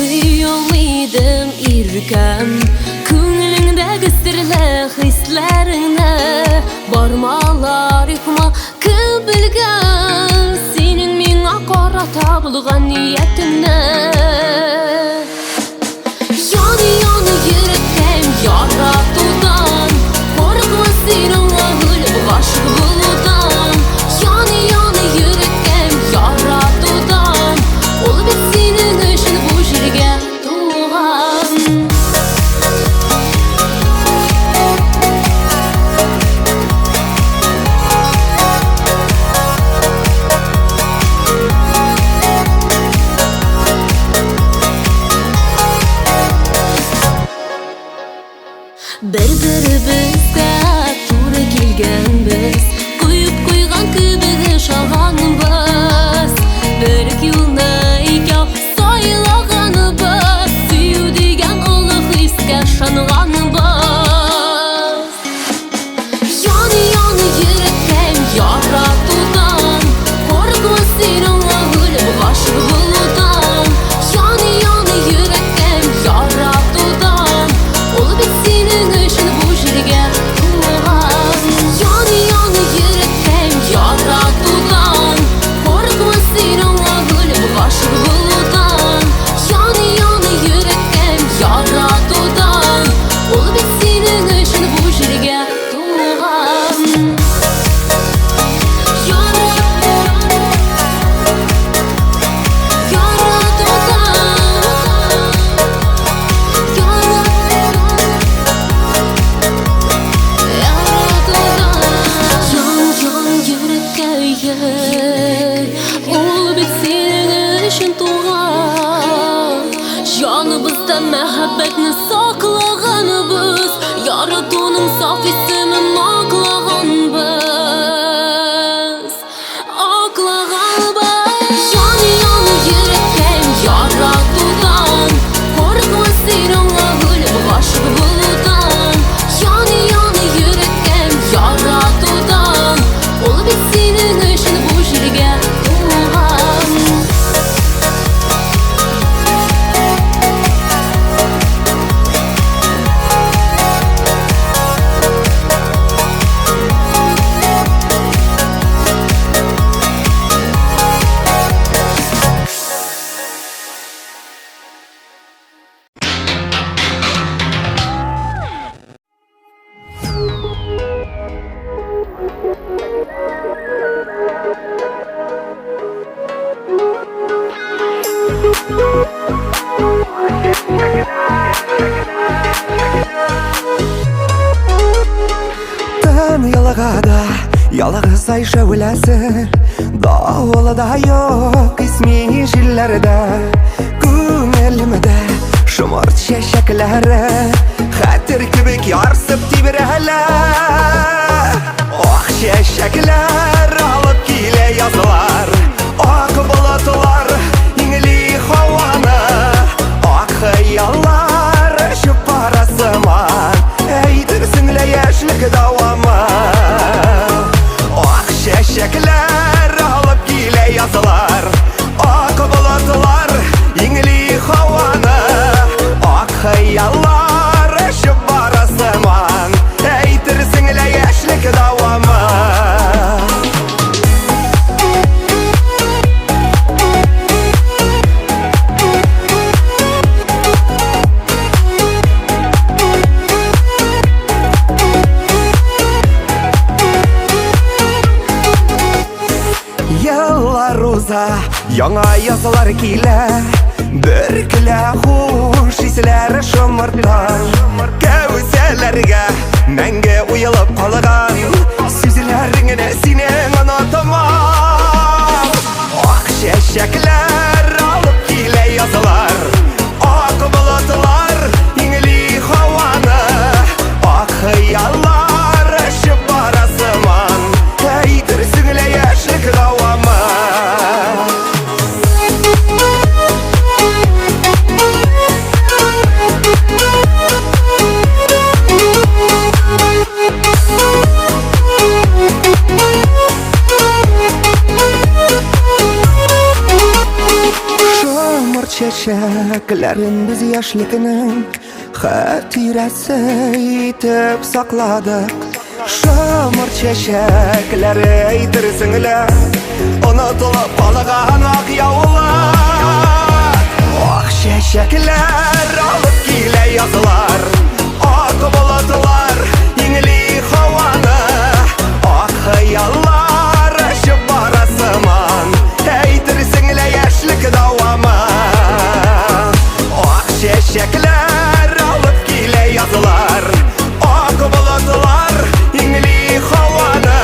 Алдый алмыйдым, иркәм, Күңелеңдәге серле хисләреңне. Бармалар юкмы, кем белгән Синең миңа карата булган ниятеңне. Яны-яны йөрәккәем яратудан, Курыкма син аңа үлеп гашыйк булудан. Яны-яны йөрәккәем яратудан, Ул бит синең өчен бу җиргә туган. Бер-беребезгә туры килгәнбез, Коеп куйган кебек ошаганбыз. Бер үк юлны икәү сайлаганбыз, Сөю дигән олы хискә ышанганбыз. Яны-яны йөрәккәем яратудан, Курыкма син аңа үлеп гашыйк булудан. Яны-яны йөрәккәем яратудан, Ул бит синең өчен бу җиргә туган. Яны-яны йөрәккәем яратудан, Курыкма син аңа үлеп гашыйк булудан. Яны-яны йөрәккәем яратудан, Ул бит синең өчен бу җиргә туган. Ул бит синең өчен туган. Җаныбызда мәхәббәтне саклаганбыз, Яратуның саф исемен аклаганбыз, Аклаганбыз. Яны-яны йөрәккәем яратудан, Курыкма син аңа үлеп гашыйк булудан. Яны-яны йөрәккәем яратудан, Ул бит синең өчен бу җиргә туган. Тын елгада ялгыз ай шәүләсе, Давылы да юк исми җилләрдә. Күңелемдә шомырт чәчәкләре Хәтер кебек ярсып тибрәлә. Ак чәчәкләр алып килә язлар, Ак болытлар иңли һаваны, Ак хыяллар очып бара сыман, Әйтерсең лә яшьлек дәвамы. Ак чәчәкләр алып килә язлар, Ак болытлар иңли һаваны, Ак хыяллар очып бара сыман, Әйтерсең лә яшьлек дәвамы. Еллар уза, яңа язлар килә, Бөркелә хуш исләр шомырттан. Кәүсәләргә мәңге уелып калган Сүзләреңне синең онытмам. Ак чәчәкләр алып килә язлар, Ак болытлар иңли һаваны, Ак хыяллар очып бара сыман, Әйтерсең лә яшьлек дәвамы. Шомырт чәчәк чәчәкләрен без яшьлекнең хатирәсе итеп сакладык. Шомырт чәчәкләре әйтерсең лә онытылып калган ак яулык. Ак чәчәкләр алып килә язлар, ак болытлар иңли һаваны, ак хыяллар очып бара сыман, әйтерсең лә яшьлек дәвамы. Ак чәчәкләр алып килә язлар, ак болытлар иңли һаваны,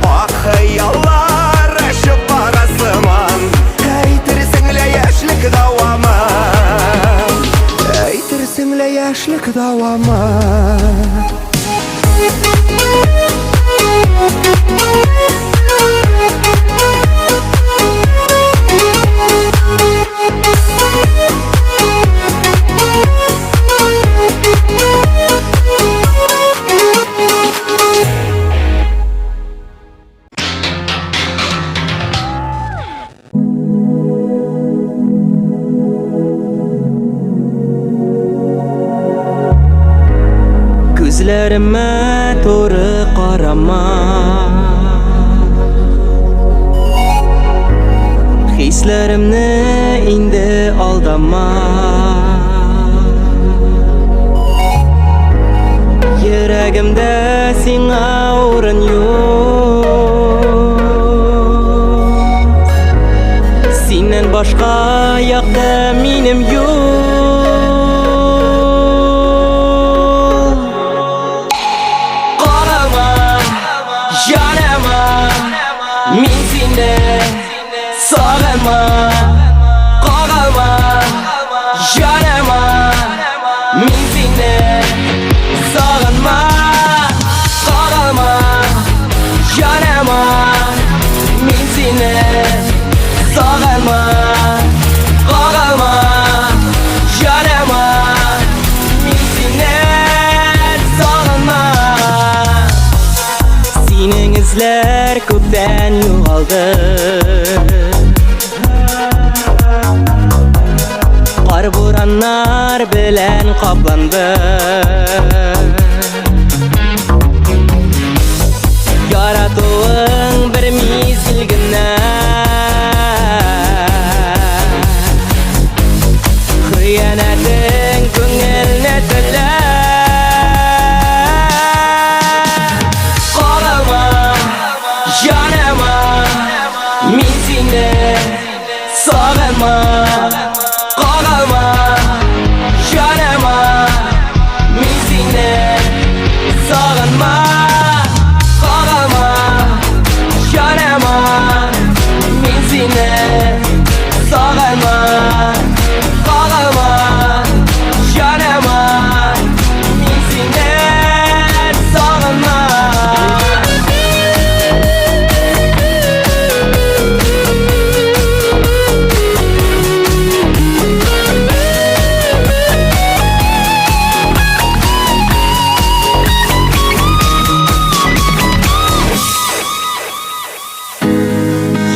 ак хыяллар очып бара сыман, әйтерсең лә яшьлек дәвамы. Әйтерсең лә яшьлек дәвамы. Күзләремә туры карама, Хисләремне инде алдама. Йөрәгемдә сиңа урын юк, Синнән башка якты минем юл. Карама, җаныма, мин сине сагынма. Карама, җаныма, мин сине сагынма. Карама, җаныма, мин сине сагынма. Карама, җаныма, мин сине сагынма. Синең эзләр күптән югалды, Кар бураннар белән капланды. Яратуың бер мизгел генә, Хыянәтең күңелне телә. Карама, җаныма, мин сине сагынма. Карама, җаныма, мин сине сагынма. Карама, җаныма, мин сине сагынма. Карама, җаныма, мин сине сагынма.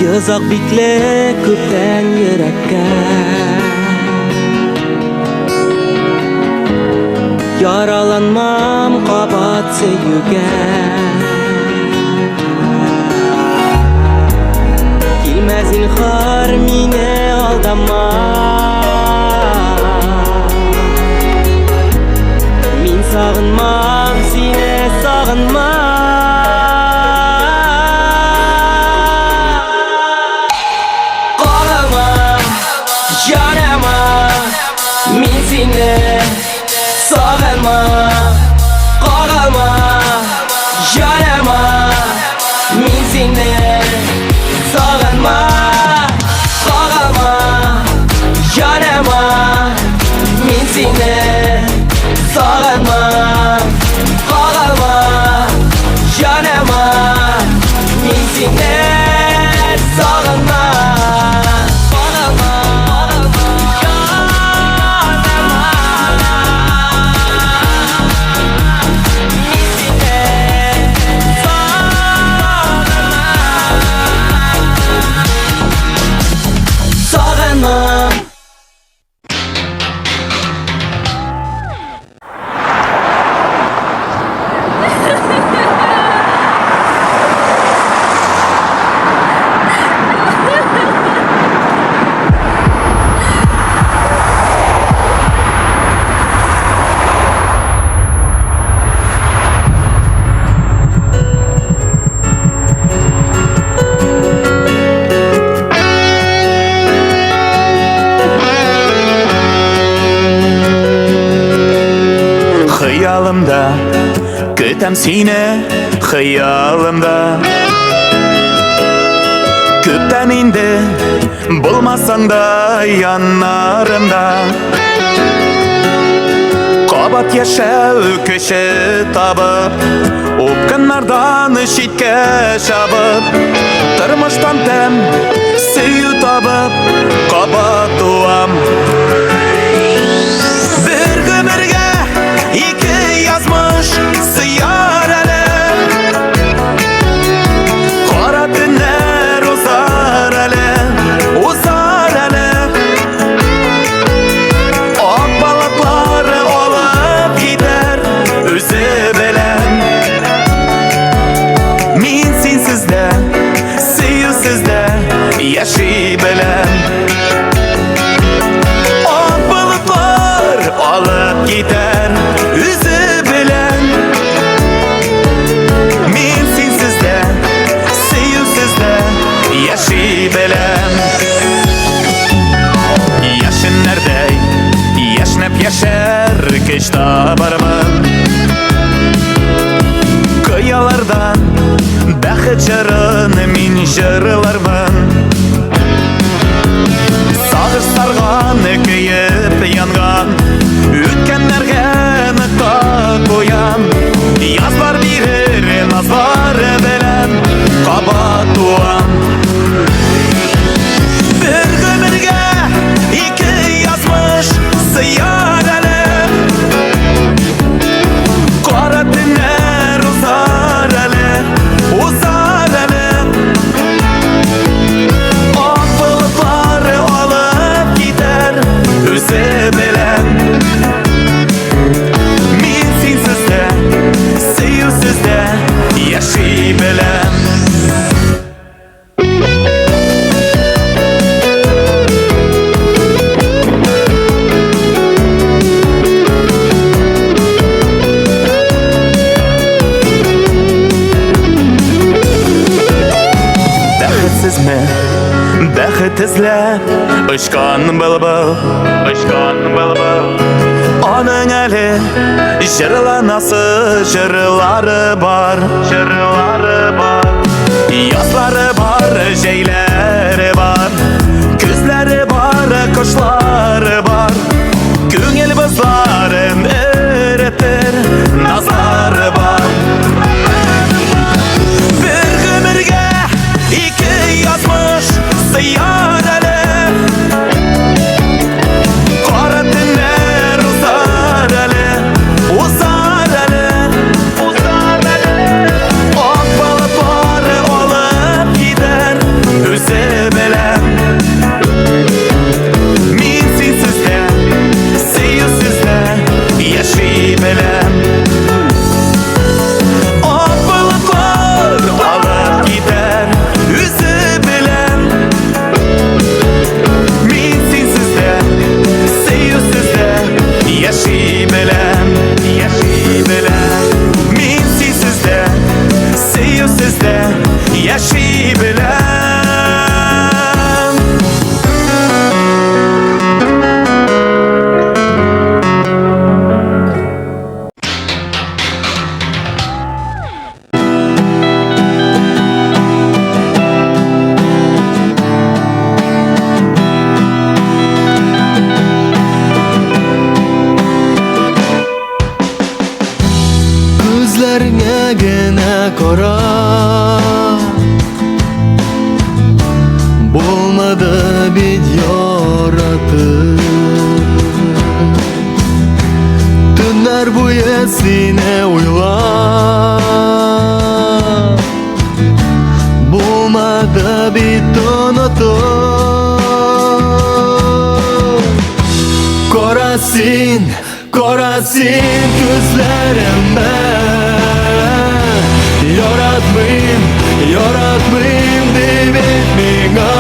Йозак бикле күптән йөрәккә, Яраланмам кабат сөюгә. Килмә, зинһар, мине алдама, Мин сагынмам сине, сагынма. Карама, җаныма, мин сине сагынма. Карама, җаныма, мин сине сагынма. Карама, җаныма, мин сине сагынма. Карама, Йөртәм сине хыялымда. Күптән инде булмасаң да яннарымда. Кабат яшәү көче табып, упкыннардан читкә чабып, тормыштан тәм, сөю табып, кабат туам. Бер гомергә ике язмыш сыяр әле. Кара төннәр узар әле, узар әле. Ак балаклар алып китәр үзе белән. Мин синсез дә, сөюсез дә яши беләм. Ак болытлар алып китәр үзе белән. Мин синсез дә, сөюсез дә яши беләм. Яшеннәрдәй яшнәп яшәр көч табармын. Кыялардан бәхет җырын мин җырлармын. Сагыш сарган, көеп янган үткәннәргә нокта куям. Язлар бирер назлар белән кабат туам. Бер гомергә ике язмыш сыяр әле. Кара төннәр узар әле, узар әле. Ак болытлар алып китәр үзе белән. Мин синсез дә, сөюсез дә яши беләм. Бәхетсезме, бәхет эзләп очкан былбыл, очкан былбыл. Аның әле җырланасы җырлары бар, җырлары бар. Язлары бар, җәйләре бар, көзләре бар, кошлары бар. Күңел бозларын эретер назлары бар. Бер гомергә ике язмыш сыяр әле. Кара төннәр узар әле, узар әле, узар әле. Ак болытлар алып китәр үзе белән. Мин синсез дә, сөюсез дә яши беләм. Ак болытлар алып китәр үзе белән. Мин синсез дә, сөюсез дә яши беләм, яши беләм. Мин синсез дә, сөюсез дә яши беләм. Күзләреңә генә карап Булмады бит яратып. Төннәр буе сине уйлап Булмады бит онытып. Кара син, кара син күзләремә. Яратмыйм, яратмыйм дип әйт миңа.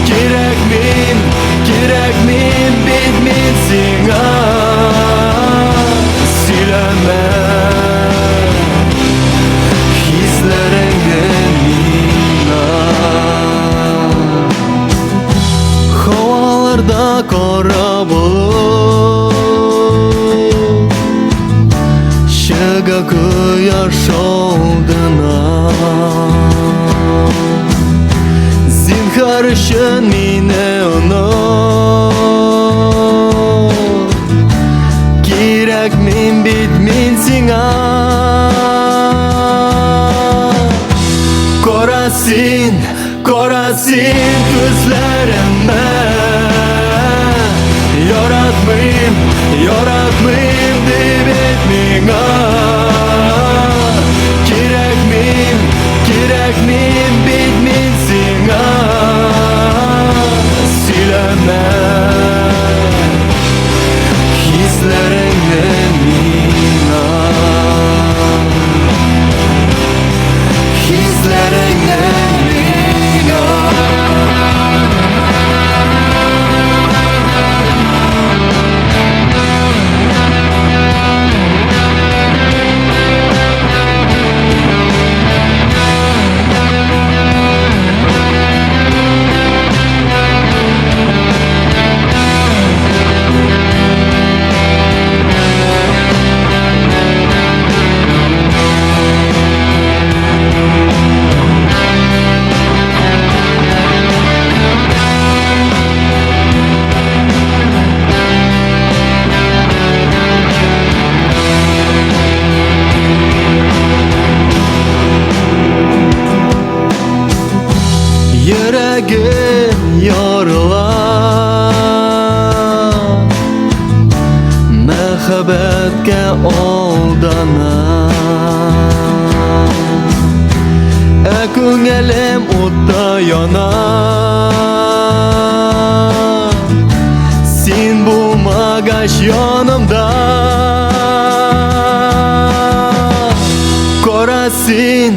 Кирәкмим, кирәкмим бит мин сиңа. Сөйләмә хисләреңне миңа. Һаваларда кара болыт Чыга кояш алдына. Зинһар өчен мине оныт. Кирәкмим бит мин сиңа. Кара син, кара син күзләремә. Яратмыйм, яратмыйм дип әйт миңа. Кирәкмим, кирәкмим бит мин сиңа. Сөйләмә хисләреңне миңа. Хисләреңне миңа. Йөрәгем ярыла, Мәхәббәткә алдана. Ә күңелем утта яна. Син булмагач янымда. Кара син,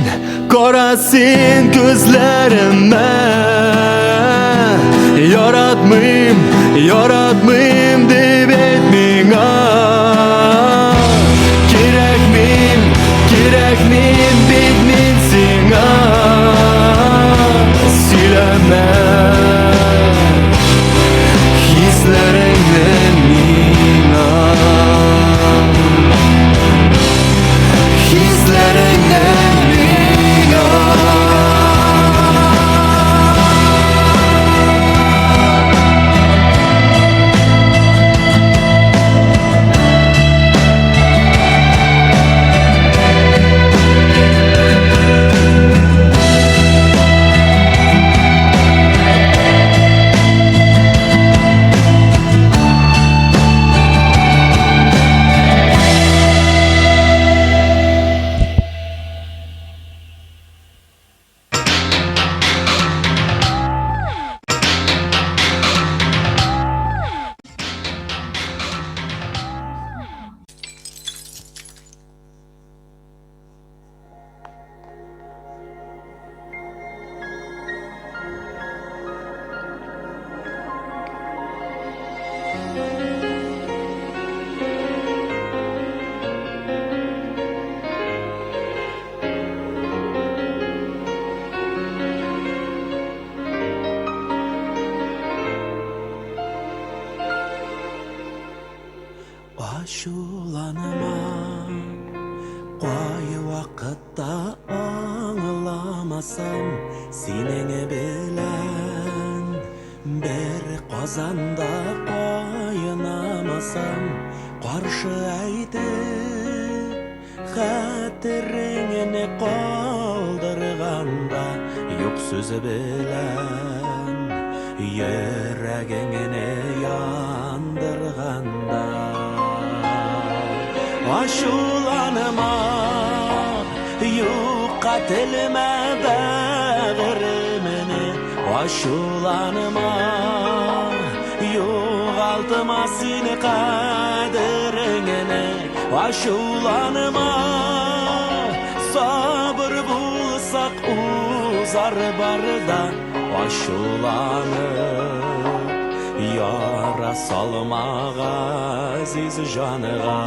кара син күзләремә. Яратмыйм, яратмыйм дип әйт миңа. Кирәкмим, кирәкмим бит мин сиңа. Сөйләмә хисләреңне миңа. Хисләреңне миңа. Ачуланма, кайвакытта аңламасам, синең белән бер казанда кайнамасам, каршы әйтеп, хәтереңне калдырганда, юк сүзе белән йөрәгеңне яндырганда. Ачуланма, юкка телмә бәгыремне, ачуланма, югалтма син кадереңне, ачуланма, сабыр булсак узар бар да, ачуланып яра салма газиз җанга.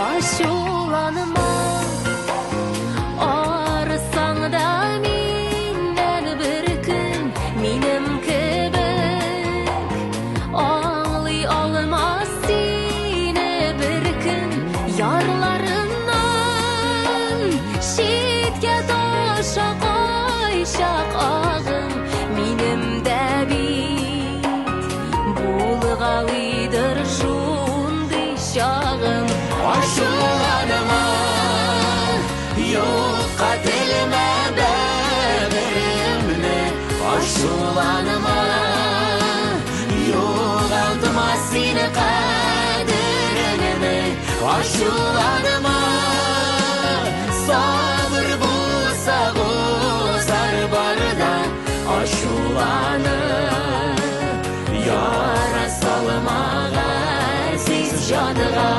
Ачуланма, арысаң да миннән бер көн, минем кебек аңлый Ачуланма, сабыр булса узар бар да. Ачуланып, яра салма газиз җанга.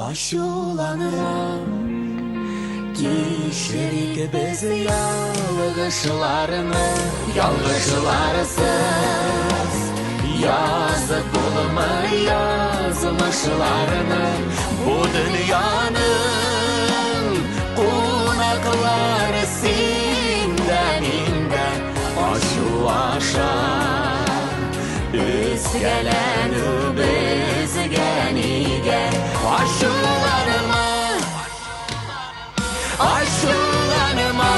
Ачуланма, кичерик без ялгышларны, ялгышларсыз язып булмый язмышларны. Бу дөньяның кунаклары син дә, мин дә. Ачу аша өзгәләнү безгә нигә? Ачуланма, ачуланма,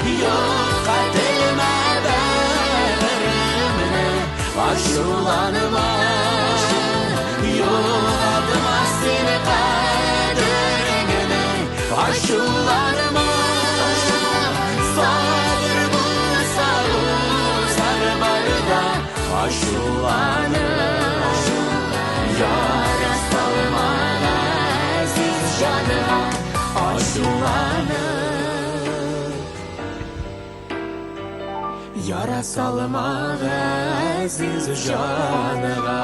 юкка телмә бәгыремне. Ачуланма, югалтма син кадереңне. Ачуланма, сабыр булса узар бар да. Ачуланып, яра салма газиз җанга. Ачуланып, яра салма газиз җанга.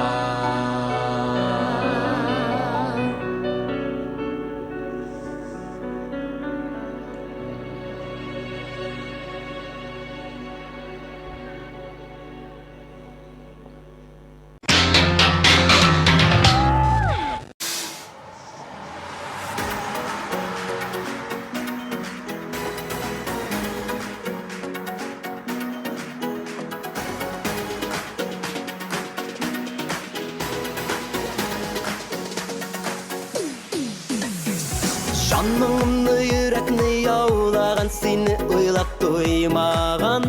Жаныңымны, йөрәкне яулаган, сине уйлап туймаган.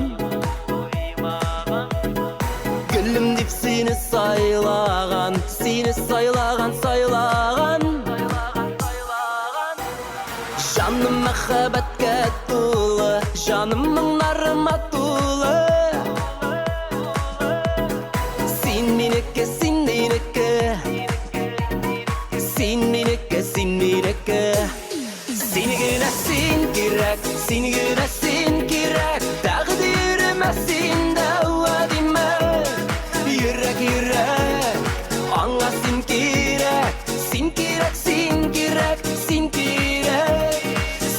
Гөлем дип сине сайлаган, сине сайлаган, сайлаган. Жаным мәхәббәткә тулы, жаным моңнарыма тулы. Син минеке, син минеке. Син минеке, син минеке. Син генә син кирәк, син генә син кирәк. Тәкъдиремә син дәва димә. Йөрәк, йөрәк, аңа син кирәк. Син кирәк, син кирәк, син кирәк.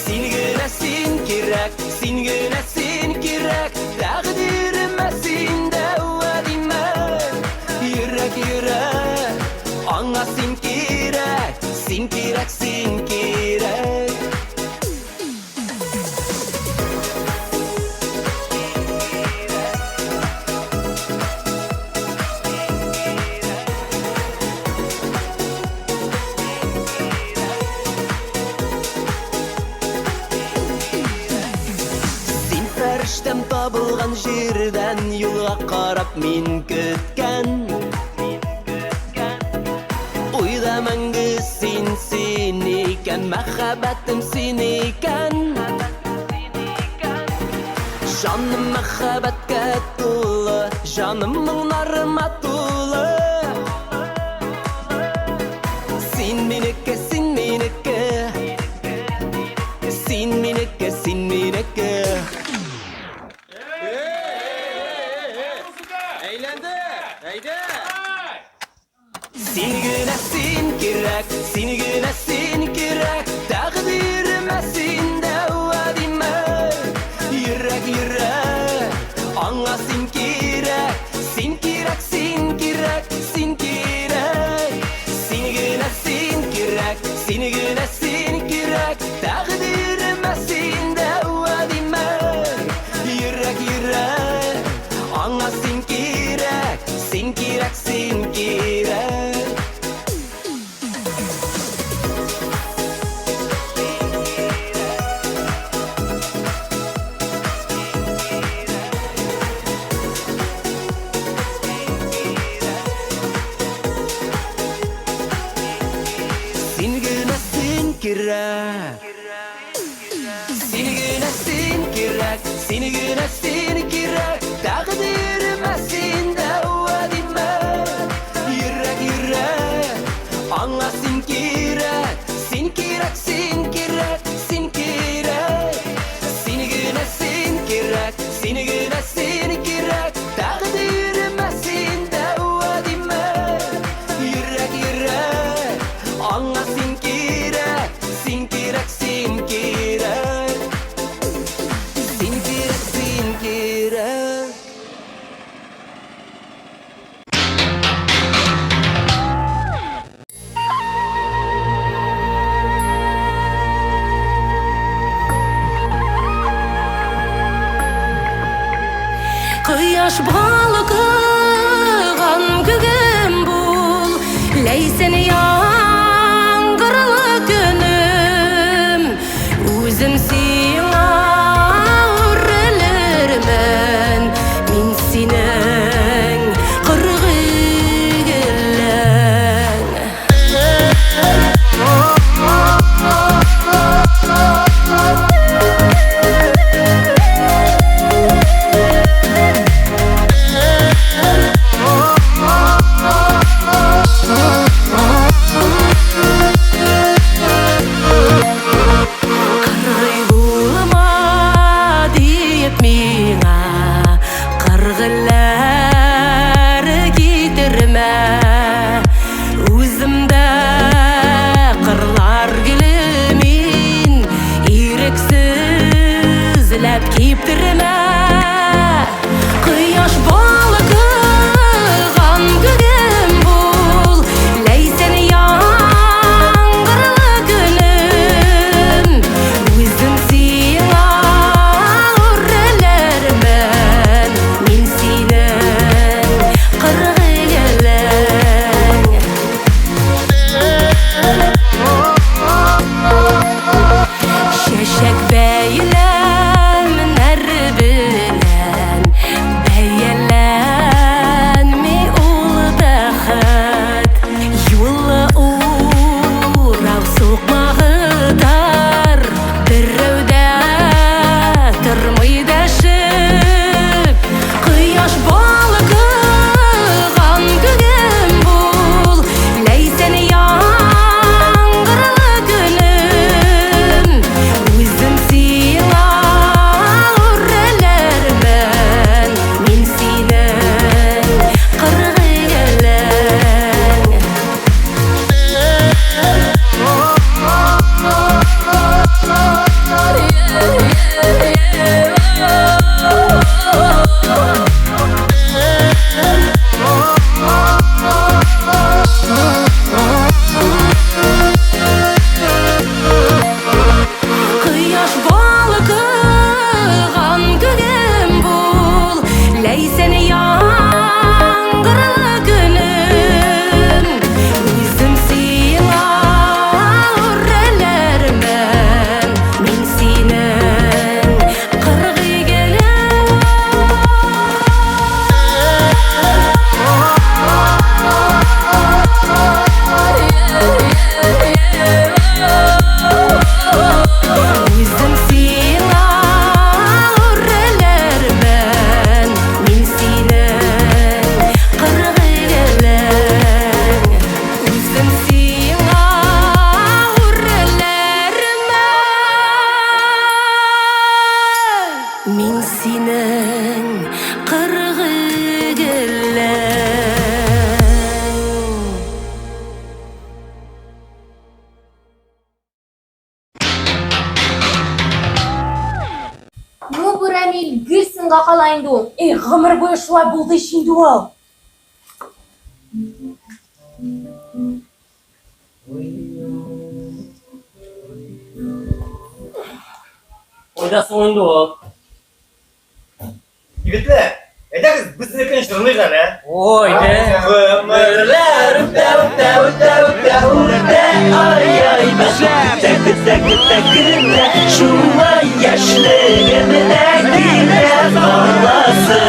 Син генә син кирәк, син генә син кирәк. Тәкъдиремә син дәва димә. Йөрәк, йөрәк, аңа син кирәк. Син кирәк, син кирәк. Син фәрештәм табылган җирдән, юлга карап мин көткән. Уйда мәңге син, син икән, мәхәббәтем син икән. Жаным мәхәббәткә тулы, жаным моңнарыма тулы. Син минеке, син минеке. Син минеке, син минеке. Әйләнде! Әйдә! Син генә син кирәк, син генә син кирәк. Тәкъдиремә син дәва димә. Йөрәк, йөрәк, аңа син кирәк. Син кирәк, син кирәк, син кирәк. Син генә син кирәк, син генә син кирәк. Тәкъдиремә син дәва димә. Йөрәк, йөрәк, аңа син кирәк. кирәк. Син генә син кирәк, син генә син кирәк, тәкъдиремә син дәва димә. Йөрәк, йөрәк, аңа син кирәк, син кирәк, син кирәк, син кирәк. Син генә син кирәк, син генә син кирәк, тәкъдиремә син дәва димә. Йөрәк, йөрәк, аңа син кирәк, син кирәк, син кирәк. Син кирәк, син кирәк. Кояш балкыган күгем бул, Ләйсән яңгырлы көнем. Үзем сиңа үрелермен, мин синең кыргый гөлең. Кыргый булма диеп миңа кыргылар китермә. Үземдә кырлар гөле мин, ирексезләп киптермә. Кояш балкыган күгем бул, Ләйсән яңгырлы көнем. Үзем сиңа үрелермен, мин синең кыргый гөлең. Чәчәк бәйләмнәр белән бәяләнми ул бәхет. Юлы урау сукмагы тар, берәү дә тормый дәшеп. Кояш балкыган күгем бул, Ләйсән яңгырлы көнем. Үзем сиңа үрелермен, мин синең кыргый гөлең. Кояш балкыган күгем бул, Ләйсән яңгырлы көнем. Үзем сиңа үрелермен, мин синең кыргый гөлең. Үзем сиңа үрелермен, мин синең кыргый гөлең. Үзем сиңа үрелермен, мин синең кыргый гөлең. Ну, бу Рамил гел сынга кала инде ул. Эй, гомер буе шулай булды ич инде ул. Кайда соң инде ул? Егетләр, әйдәгез безнекен җырлыйк әле. Ой, дә. Гомерләр үтә, үтә, үтә, үтә, үтә, ай-ай, үтә, көтә, көтә, көтә, шулай яшьлегемдә килә каласы.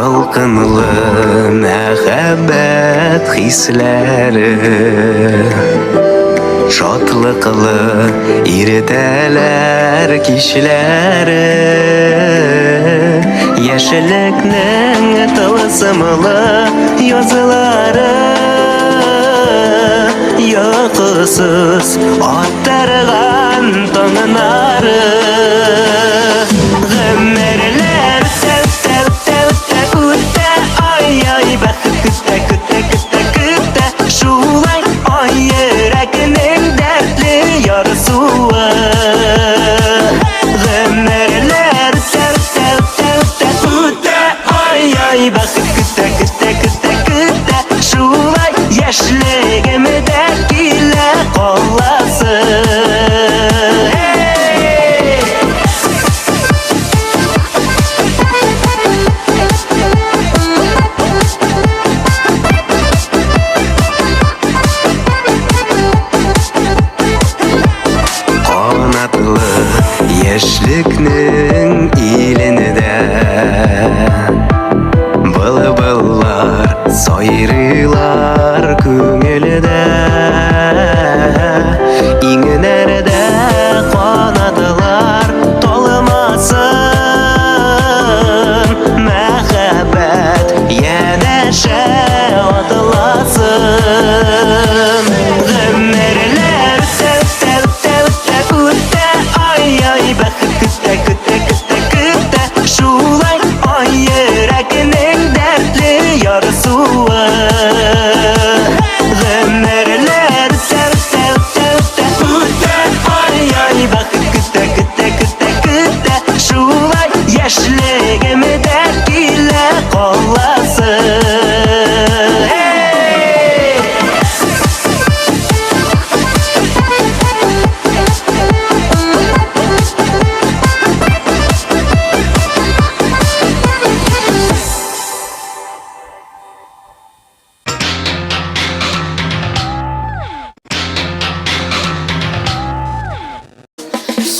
Ялкынлы мәхәббәт хисләре Шатлыклы иртәләр, кичләре Яшьлекнең тылсымлы язлары Йокысыз аттырган таңнары Гомерләр үтә, үтә, үтә, үтә, ай-ай, бәхет көтә, көтә, көтә, көтә Шулай ай йөрәкнең дәртле ярсуы Гомерләр үтә, үтә, үтә, үтә, үтә Ай-ай, бәхет көтә, көтә, көтә, көтә Шулай яшьлегем дә килә каласы Эй! Канатлы яшьлекнең илендә Былбыллар сайрыйлар күңелдә Иңнәрдә канатлар талмасын Мәхәббәт янәшә атласын Гомерләр үтә, үтә, үтә, үтә, үтә Ай-ай, бәхет көтә, көтә, көтә, көтә Шулай ай йөрәкнең дәртле ярсуы Гомерләр үтә, үтә, үтә, үтә, үтә Ай-ай, бәхет көтә, көтә, көтә, көтә Шулай яшьлегем дә килә каласы Эй!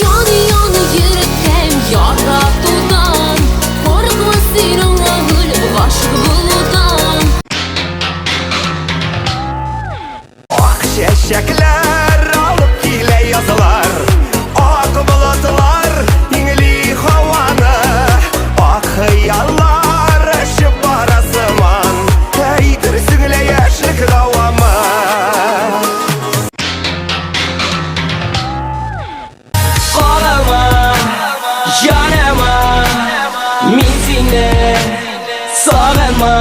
Ян-ян йөрәккәем яратудан, Курыкма син аңа үлеп гашыйк булудан. Ак чәчәкләр алып килә язлар, Ак болытлар иңли һаваны, Ак хыяллар очып бара сыман, Әйтерсең лә яшьлек дәвамы. Карама, җаныма, мин сине сагынма.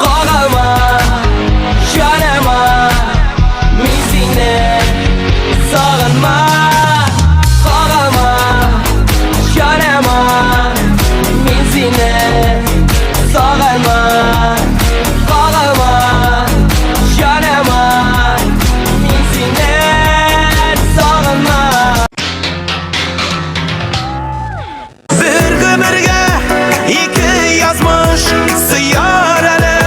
Карама, җаныма, мин сине сагынма. Карама, җаныма, мин сине сагынма. Карама, җаныма, мин сине сагынма. Бер гомергә ике язмыш сыяр әле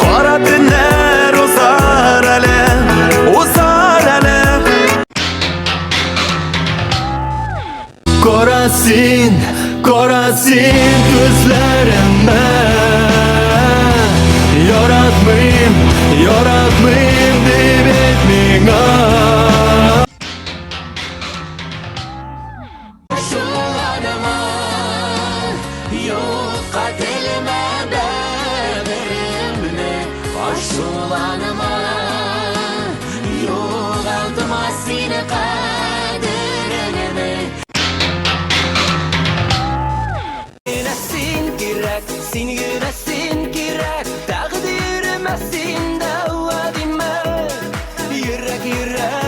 Кара төннәр узар әле, узар әле Кара син, кара син күзләремә Яратмыйм, яратмыйм дип әйт миңа Ачуланма, юкка телмә бәгыремне. Ачуланма, югалтма син кадереңне. Генә син кирәк, син генә син кирәк, Тәкъдиремә син дәва димә. Йөрәк, йөрәк.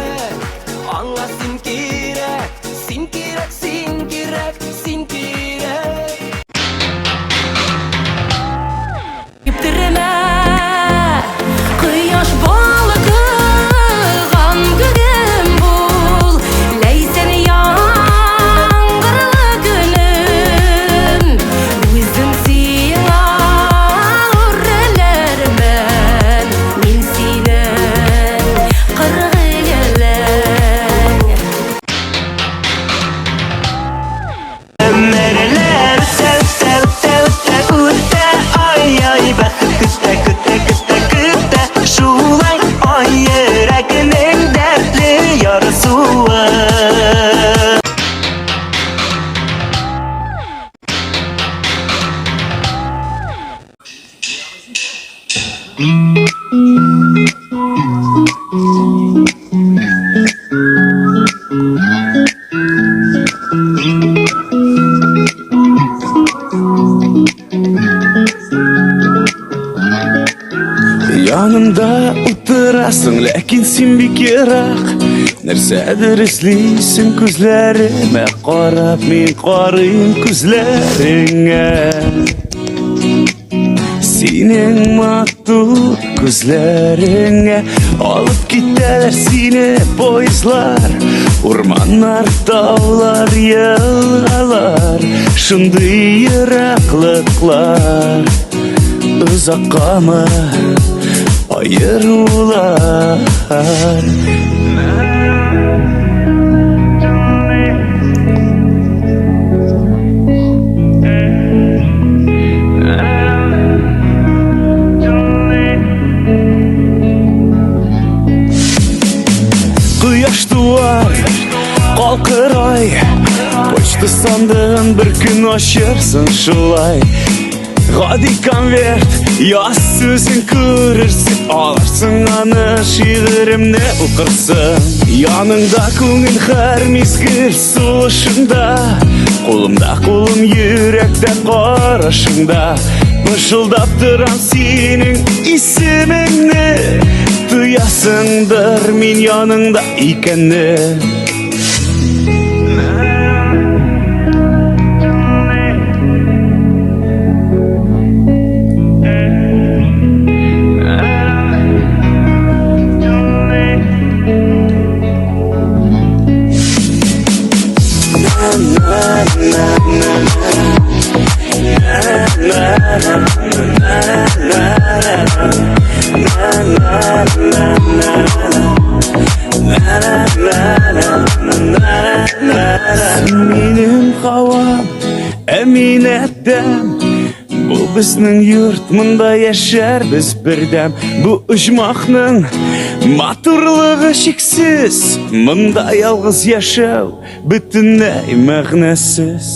Янымда утырасың, ләкин син бик ерак. Нәрсәдер эзлисең күзләремә карап, мин карыйм күзләреңә. Синең матур күзләреңә алып китәләр сине поездлар, урманнар, таулар, елгалар, шундый ераклыклар. Озаккамы аерулар? Кояш туар, калкыр ай, почта сандыгын бер көн ачырсың шулай. Гади конверт, яз сүзен күрерсең, алырсың аны, шигыремне укырсың. Яныңда күңел һәр мизгел сулышыңда, кулымда кулым йөрәктә карашыңда. Пышылдап торам синең исемеңне, тоясыңдыр мин яныңда икәнне. Син минем һавам, ә мин адәм. Бу безнең йорт, монда яшәрбез бердәм. Бу оҗмахның матурлыгы чиксез. Монда ялгыз яшәү бөтенләй мәгънәсез.